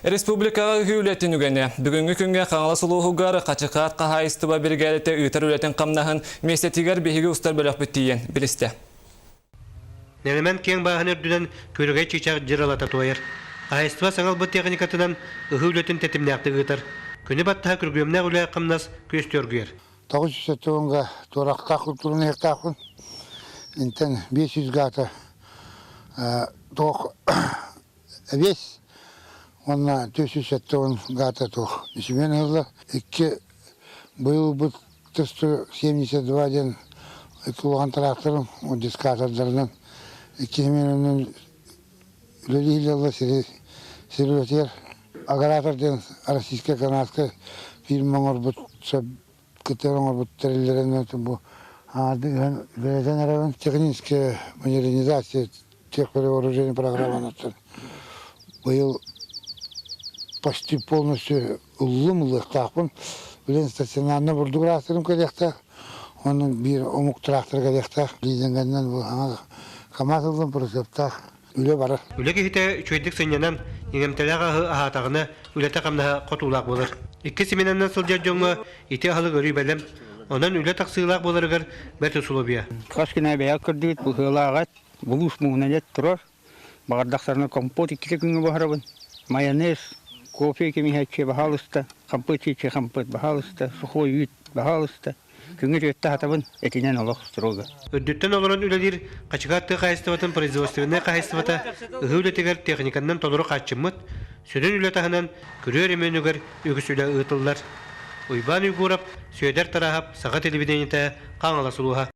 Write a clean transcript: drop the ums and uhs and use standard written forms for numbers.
Республикаҕа ыһыы үлэтин үгэнэ. Бүгүҥҥү күҥҥэ Хаҥалас улууһугар Хачыкаат хаһаайыстыба биригээдэтэ ыытар үлэтин хамнаһын миэстэтигэр биһиги устар бөлөхпүт тиийэн билистэ. Нэлэмэн киэҥ бааһын үрдүнэн күөрэгэй чыычаах дьыралата туойар. Хаһаайыстыба саҥа ылбыт техникатынан ыһыы үлэтин тэтимнээхтик ыытар. Күнү баттаһа күргүөмнээх үлэ-хамнас күөстүү оргуйар. 970 туорахтаах культураны ыһыктаахпын. Интэн 500 гаата туох Эбиэс уонна 470 гаата туох үсүмүөн ыһыллар. Икки быйыл ылбыт 172 диэн икки улахан тракторым дискатордарынан икки сменанан үлэлииллэр сири сири Агратор диэн российскай канадскай фирма оҥорбут кытары оҥорбут тэриллэринэн бу аҥаардыы үлэлэтэн эрэбин. Техническая модернизация тех вооружений программанан быйыл почти полностью ыллым ылыахтаахпын. Билэн стационарно бурдук ыраастырым кэлиэхтээх. Онон биир омук трактор кэлиэхтээх. Лизингэннэн бу КамАЗ ыллым прицептаах. Үлэ барар. Үлэ киһитэ үчүгэйдик сынньанан, иҥэмтэлээх аһы аһаатаҕына, үлэтэ-хамнаһа хотуулаах буолар. Икки симэнэннэн сылдьар дьоҥҥо ити аһылык өрүү бэлэм. Онон үлэ тахсыылаах буоларыгар бэрт усулуобуйа. Хас күн бэйэ көрдүгүт быһыылааҕа булуус муҥунан эт турар. Баҕардахтарына компот иккитэ күҥҥэ буһарабын. Майонез, кофе кимиһээччи баһаалыста, хампыат чичи хампыат баһаалыста, сухой үүт баһаалыста. Күҥҥэ түөртэ аһатабын, этинэн олох строго. Үрдүттэн олорон үлэлиир Хачыкаат тыа хаһаайыстыбатын производственнай хаһаайыстыбата ыһыы үлэтигэр техниканнан толору хааччыммыт, сүрүн үлэ таһынан күрүө өрөмүөнүгэр үгүс үлэ ыытыллар. Уйбаан Уйгуурап, Сүөдэр Тараһап, Саха телевидениетэ, Хаҥалас улууһа.